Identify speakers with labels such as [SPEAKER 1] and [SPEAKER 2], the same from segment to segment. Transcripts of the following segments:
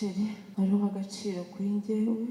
[SPEAKER 1] Chéri, wari uw'agaciro kuri njyewe.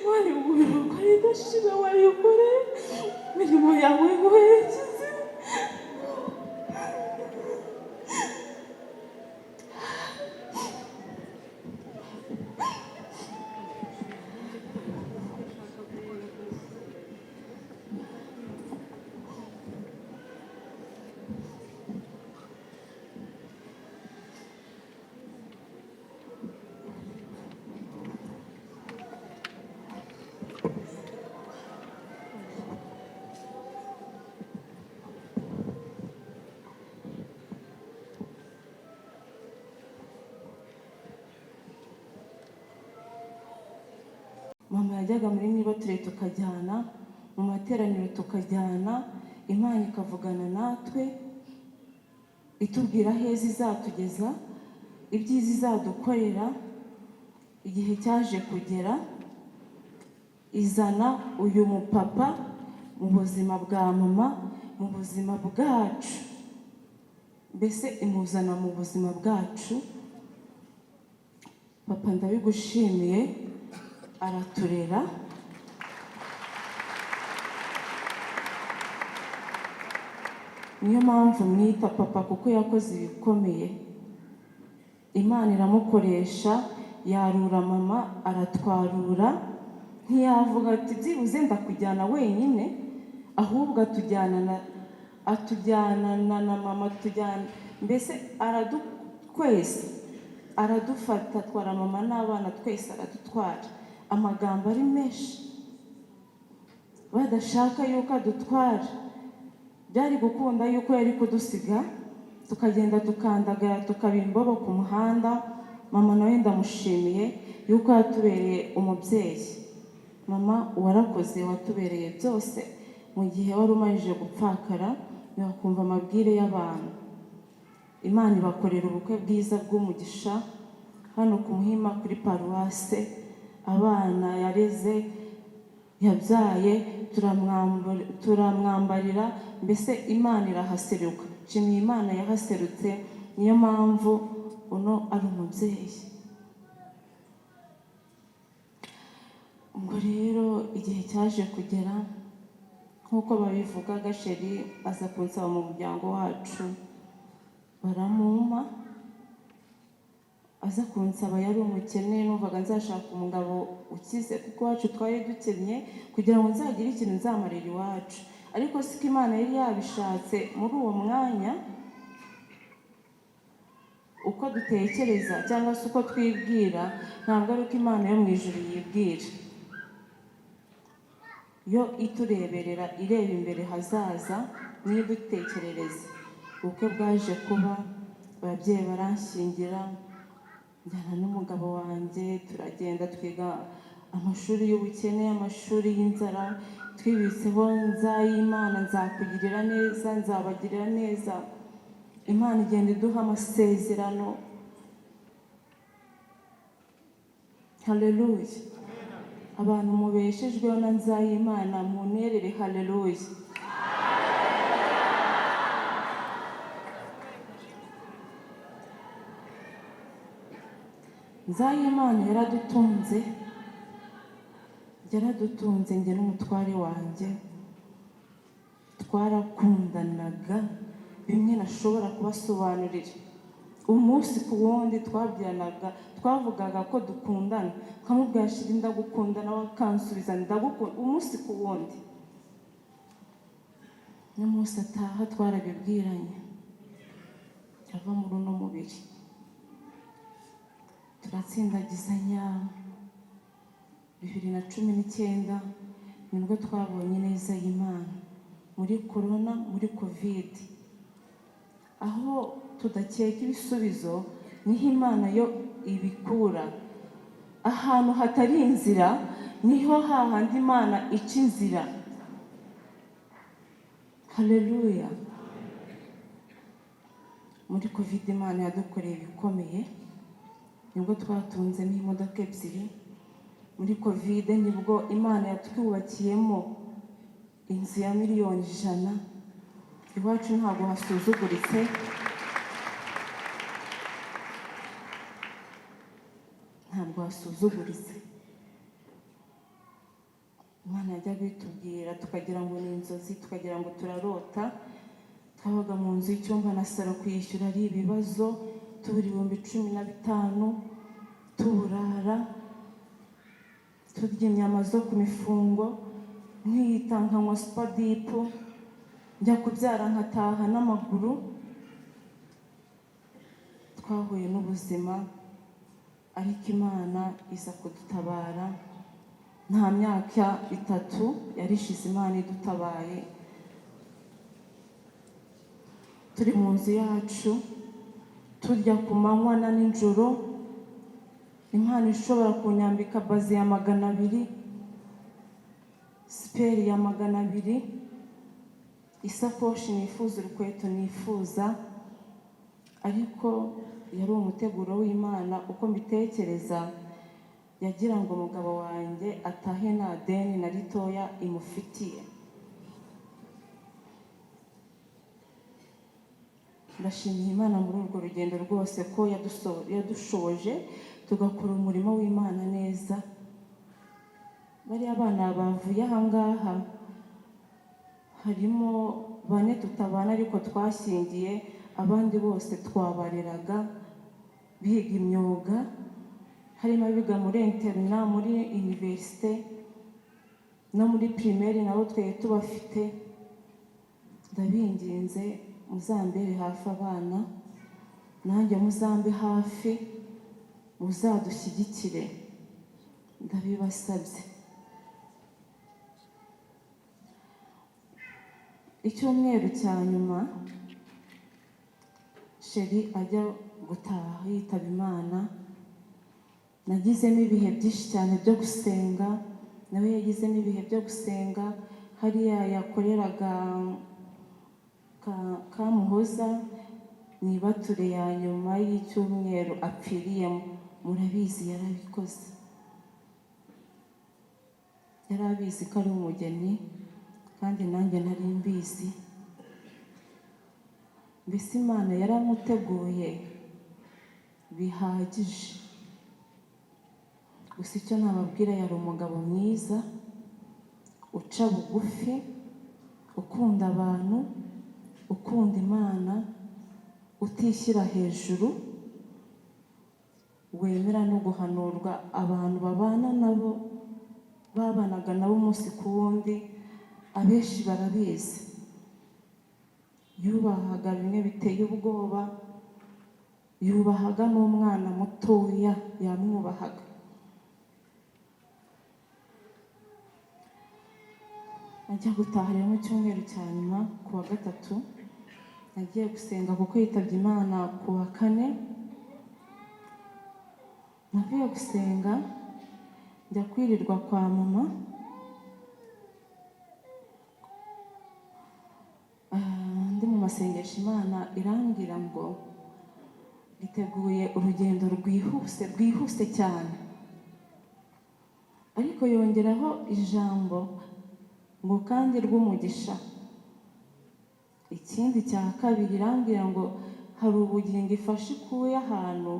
[SPEAKER 1] Imana iguhe idashira, wayikore imirimo yawe iguherekeze. Mama yajyaga muri nibature tukajyana, mu materaniro tukajyana, Imana ikavugana natwe, itubwira heza izatugeza, ibyiza izadukorera. Igihe cyaje kugera, izana uyu mupapa mu buzima bwa mama, mu buzima bwacu, mbese imuzana mu buzima bwacu. Papa, ndabigushimiye, araturera. Niyo mpamvu mwita papa, kuko yakoze ibikomeye. Imana iramukoresha, yarura mama, aratwarura. Ntiyavuga ati byibuze ndakujyana wenyine, ahubwo atujyanana na mama, tujyana mbese aradu twese aradufata, atwara mama n'abana twese aradutwara. Amagambo ari menshi, badashaka yuko adutwara. Byari gukunda yuko yari kudusiga tukagenda tukandagara, tukaba imbobo ku muhanda. Mama nawe ndamushimiye yuko yatubereye umubyeyi. Mama, warakoze, watubereye byose mu gihe wari umarije gupfakara, ntiwakumva amabwire y'abantu. Imana ibakorera ubukwe bwiza bw'umugisha hano ku Muhima kuri paruwase. Abana yareze, yabyaye, turamwambarira, mbese Imana irahaseruka. Nshimiye Imana yahaserutse, niyo mpamvu uno ari umubyeyi. Ubwo rero igihe cyaje kugera, nk'uko babivuga, Gasheri aza kunsaba mu muryango wacu, baramumpa. Aza kunsaba yari umukene, numvaga nzashaka umugabo ukize kuko iwacu twari dukennye, kugira ngo nzagire ikintu nzamarira iwacu. Ariko siko Imana yari yabishatse muri uwo mwanya. Uko dutekereza cyangwa se uko twibwira ntabwo ari uko Imana yo mu ijuru yibwira. Yo itureberera, ireba imbere hazaza, niyo idutekerereza. Ubukwe bwaje kuba, ababyeyi baranshyingira, njyana n'umugabo wanjye, turagenda twiga amashuri y'ubukene, amashuri y'inzara, twibitseho nzayimana, nzakugirira neza, nzabagirira neza. Imana igenda iduha amasezerano. Haleluya! Abantu mubeshejweho na nzayimana, munerere haleluya. Nzayimana yaradutunze, yaradutunze njye n'umutware wanjye. Twarakundanaga bimwe nashobora kubasobanurira. Umunsi ku wundi twabyanaga, twavugaga ko dukundana, nkamubwira: "Chéri, ndagukunda," nawe akansubiza: "Ndagukunda." Umunsi ku wundi, n'umunsi ataha twarabibwiranye, ava muri uno mubiri. Turatsindagizanya. 2019 nibwo twabonye neza y'Imana muri korona, muri COVID. Aho tudakeka ibisubizo niho Imana yo ibikura. Ahantu hatari inzira niho hahandi Imana ica inzira. Haleluya! Muri COVID Imana yadukoreye ibikomeye, nibwo twatunzemo imodoka ebyiri. Muri COVID nibwo Imana yatwubakiyemo inzu ya miliyoni 100. Iwacu ntabwo hasuzuguritse. Ntabwo hasuzuguritse. Imana yajyaga itubwira tukagira ngo ni inzozi, tukagira ngo turarota. Twabaga mu nzu y'icyumba na salo, kuyishyura ari ibibazo, tubura 15,000, tuburara, turya inyama zo ku mifungo, nkiyita nkanywa Super Dip, njya kubyara nkataha n'amaguru. Twahuye n'ubuzima, ariko Imana iza kudutabara. Nta myaka 3 yari ishize Imana idutabaye, turi mu nzu yacu, turya ku manywa na nijoro. Imana ishobora kunyambika baze ya 200, super ya 200, isakoshi nifuza, urukweto nifuza. Ariko yari umuteguro w'Imana uko mbitekereza. Yagira ngo umugabo wanjye atahe nta deni na ritoya imufitiye. Ndashimiye Imana muri urwo rugendo rwose ko yadushoboje tugakora umurimo w'Imana neza. Bariya bana bavuye ahangaha, harimo bane tutabana ariko twashyingiye, abandi bose twabareraga biga imyuga, harimo abiga muri internat, muri université no muri primaire, nabo twari tubafite. Ndabinginze, muzambere hafi abana, nanjye muzambe hafi, muzadushyigikire, ndabibasabye. Icyumweru cya nyuma chéri ajya gutaha yitaba Imana, nagizemo ibihe byinshi cyane byo gusenga, nawe yagizemo ibihe byo gusenga. Hariya yakoreraga Kamuhoza ni ibature ya nyuma y'icyumweru apfiriyemo. Murabizi, yarabikoze, yari abizi ko ari umugeni, kandi nanjye nari mbizi. Mbese Imana yaramuteguye bihagije. Gusa icyo nababwira, yari umugabo mwiza, uca bugufi, ukunda abantu, ukunda Imana, utishyira hejuru, wemera no guhanurwa. Abantu babana nabo, babanaga nabo umunsi ku wundi, abenshi barabizi. Yubahaga bimwe biteye ubwoba, yubahaga n'umwana mutoya yamwubahaga. Ajya gutaha rero mu cyumweru cya nyuma, ku wa gatatu, nagiye gusenga kuko yitabye Imana ku wa kane. Navuye gusenga njya kwirirwa kwa mama. Ndi mu masengesho, Imana irambwira ngo riteguye urugendo rwihuse, rwihuse cyane, ariko yongeraho ijambo ngo kandi rw'umugisha. Ikindi cya kabiri, irambwira ngo hari ubugingo ifashe ikuye ahantu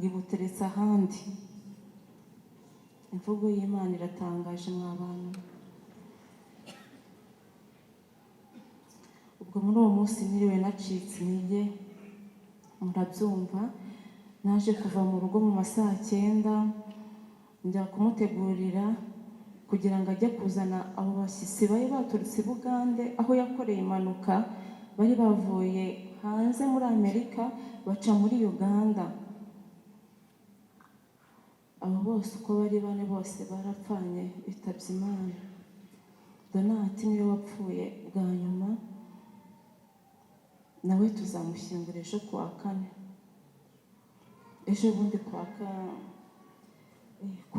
[SPEAKER 1] Ngo ibuteretse ahandi. Imvugo y'Imana iratangaje, mwa bantu. Ubwo muri uwo munsi niriwe nacitse intege, murabyumva. Naje kuva mu rugo mu ma saa 9, njya kumutegurira kugira ngo ajye kuzana abo bashyitsi bari baturutse i Bugande aho yakoreye impanuka. Bari bavuye hanze muri Amerika, baca muri Uganda. Abo bose uko bari bane, bose barapfanye, bitabye Imana. Donati niwe wapfuye bwa nyuma, nawe tuzamushyingura ejo ku wa kane, ejo bundi ku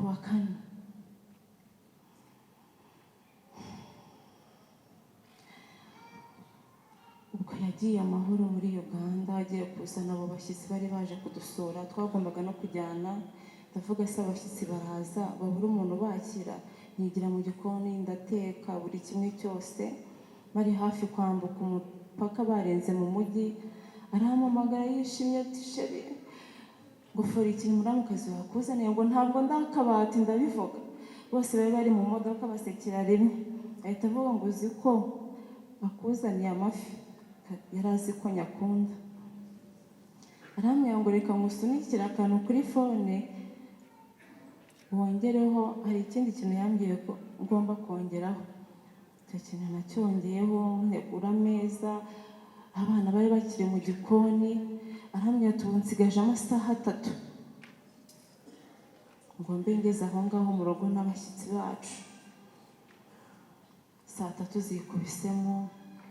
[SPEAKER 1] wa kane. Ubwo yagiye amahoro muri Uganda, agiye kuzana abo bashyitsi bari baje kudusura. Twagombaga no kujyana. Ndavuga: "Se abashyitsi baraza babura umuntu ubakira?" Nigira mu gikoni, ndateka buri kimwe cyose. Bari hafi kwambuka umupaka, barenze mu mujyi, arampamagara yishimye ati: "Chéri," ngo fora ikintu muramukazi wakuzaniye, ngo ntabwo ndakabati ndabivuga. Bose bari bari mu modoka basekera rimwe. Ahita avuga ngo: "Uzi ko bakuzaniye amafi?" Yari azi ko nyakunda. Arambwira ngo: "Reka ngusunikire akantu kuri phone wongereho." Hari ikindi kintu yambwiye ko ngomba kongeraho. Icyo kintu nacyongeyeho, ntegura ameza. Abana bari bakiri mu gikoni. Arambwira ati: "Ubu nsigaje amasaha 3 ngo mbe ngeze aho ngaho mu rugo n'abashyitsi bacu." Saa 3 zikubisemo,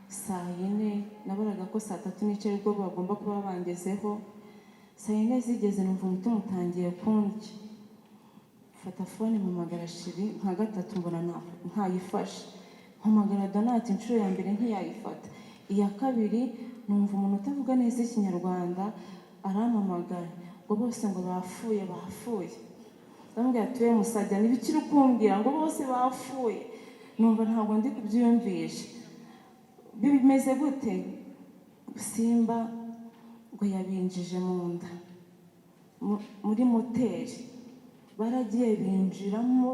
[SPEAKER 1] saa 4, nabaraga ko saa 3 n'ice aribwo bagomba kuba bangezeho. Saa 4 zigeze, numva umutima utangiye kundya. Mfata phone, mpamagara chéri nka gatatu, mbona ntayifashe. Mpamagara Donati inshuro ya mbere, ntiyayifata. Iya kabiri, numva umuntu utavuga neza Ikinyarwanda arampamagara ngo bose ngo bapfuye, bapfuye. Ndamubwira ati: "We musajya, ntibikiri kumbwira ngo bose bapfuye?" Numva ntabwo ndi kubyiyumvisha. Bimeze gute? Simba ngo yabinjije mu nda muri moteri. Baragiye binjiramo,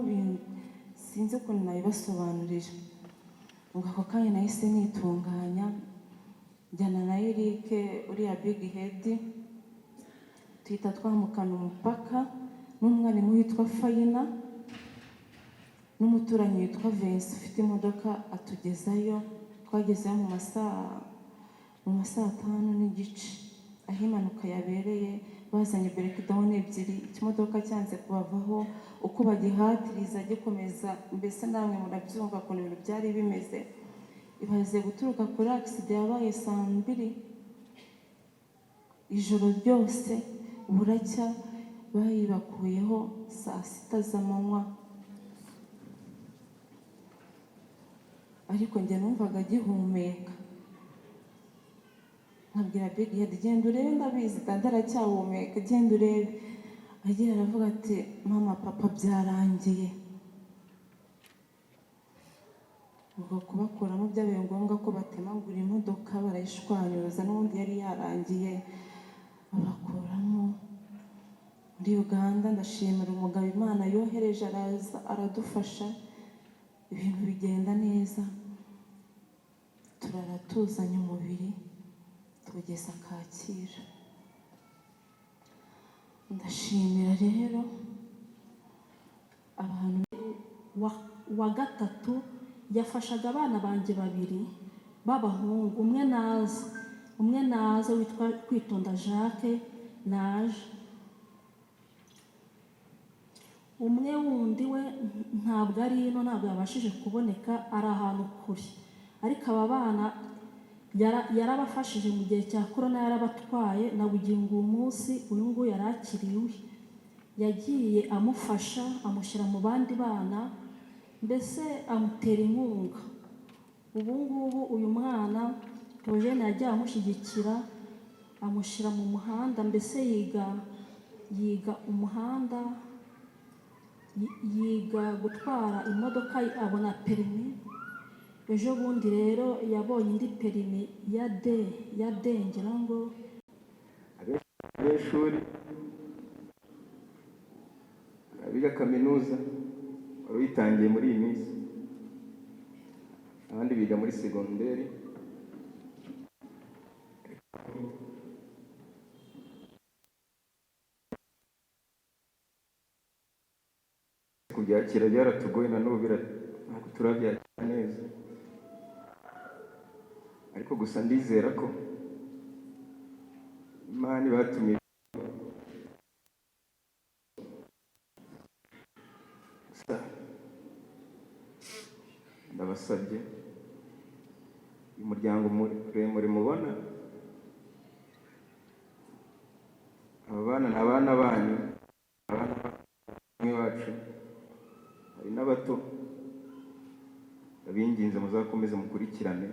[SPEAKER 1] sinzi ukuntu nabibasobanurira. Ngo ako kanya nahise nitunganya, njyana na Eric uriya big head, tuhita twambukana umupaka n'umwarimu witwa Fayina n'umuturanyi witwa Vincent ufite imodoka, atugezayo. Twagezeyo mu ma saa 5:30 aho impanuka yabereye. Bazanye breakdown ebyiri, ikimodoka cyanze kubavaho uko bagihatiriza gikomeza. Mbese namwe murabyumva ukuntu ibintu byari bimeze. Ibaze guturuka kuri accident yabaye saa 2, ijoro ryose buracya, bayibakuyeho saa 6 z'amanywa. Ariko njye numvaga agihumeka, nkabwira big head: "Genda urebe, ndabizi dada aracyahumeka, genda urebe." Agira aravuga ati: "Mama, papa, byarangiye." Ubwo kubakuramo byabaye ngombwa ko batemagura imodoka, barayishwanyuza, n'ubundi yari yarangiye, babakuramo muri Uganda. Ndashimira umugabo Imana yohereje, araza aradufasha, ibintu bigenda neza. Turara tuzanye umubiri, tugeza Kacyiru. Ndashimira rero abantu.
[SPEAKER 2] Wa gatatu yafashaga abana banjye babiri b'abahungu. Umwe naza witwa Kwitonda Jacques naje, umwe wundi we ntabwo ari ino, ntabwo yabashije kuboneka, ari ahantu kure. Ariko aba bana yarabafashije mu gihe cya korona, yarabatwaye na bugingo uwo munsi. Uyu nguyu yari akiri iwe, yagiye amufasha, amushyira mu bandi bana, mbese amutera inkunga. Ubu ngubu uyu mwana Theogene yagiye amushyigikira, amushyira mu muhanda, mbese yiga umuhanda, yiga gutwara imodoka, abona permis. Ejo bundi rero yabonye indi permis ya D, ya D ngira ngo.
[SPEAKER 3] Abanyeshuri. Abiga kaminuza wari uyitangiye muri iyi minsi, abandi biga muri segonderi. Kubyakira byaratugoye, na n'ubu ntabwo turabyakira neza, ariko gusa ndizera ko Imana ibatumye. Gusa ndabasabye, uyu muryango muremure mubona, aba bana ni abana banyu, abana bamwe bacu, hari n'abato. Ndabinginze muzakomeze mukurikirane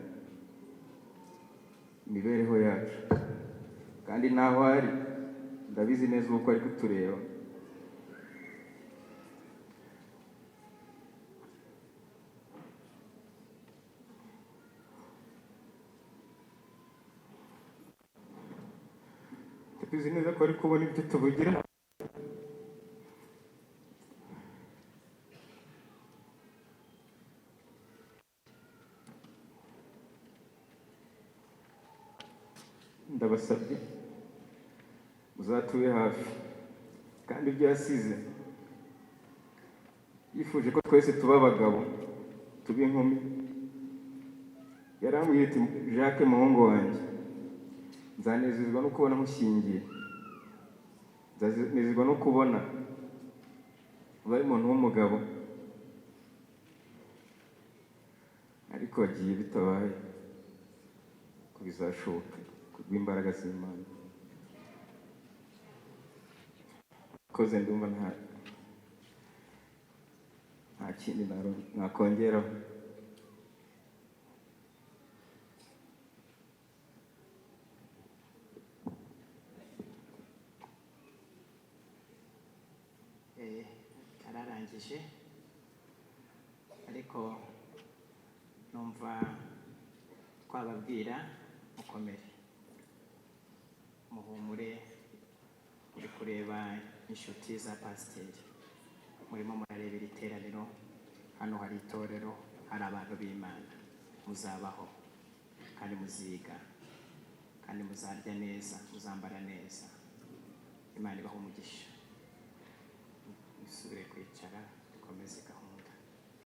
[SPEAKER 3] imibereho yacu, kandi n'aho ari ndabizi neza uko ari kutureba. Ndabizi neza ko ari kubona ibyo tuvugira. Ndabasabye muzatube hafi, kandi ibyo yasize yifuje ko twese tuba abagabo, tuba inkumi. Yarambwiye ati: "Jacques, muhungu wanjye, nzanezezwa no kubona nkushyingiye, nzanezezwa no kubona ubaye umuntu w'umugabo." Ariko agiye bitabaye ko bizashoboka kubw'imbaraga z'Imana. Koze ndumva nta kindi nakongeraho.
[SPEAKER 4] Ararangije, ariko numva twababwira mukomere, muhumure. Muri kureba inshuti za pasiteri, murimo murareba iri teraniro. Hano hari itorero, hari abantu b'Imana. Muzabaho kandi muziga kandi muzarya neza, muzambara neza. Imana ibaha umugisha. Musubire kwicara, dukomeze gahunda.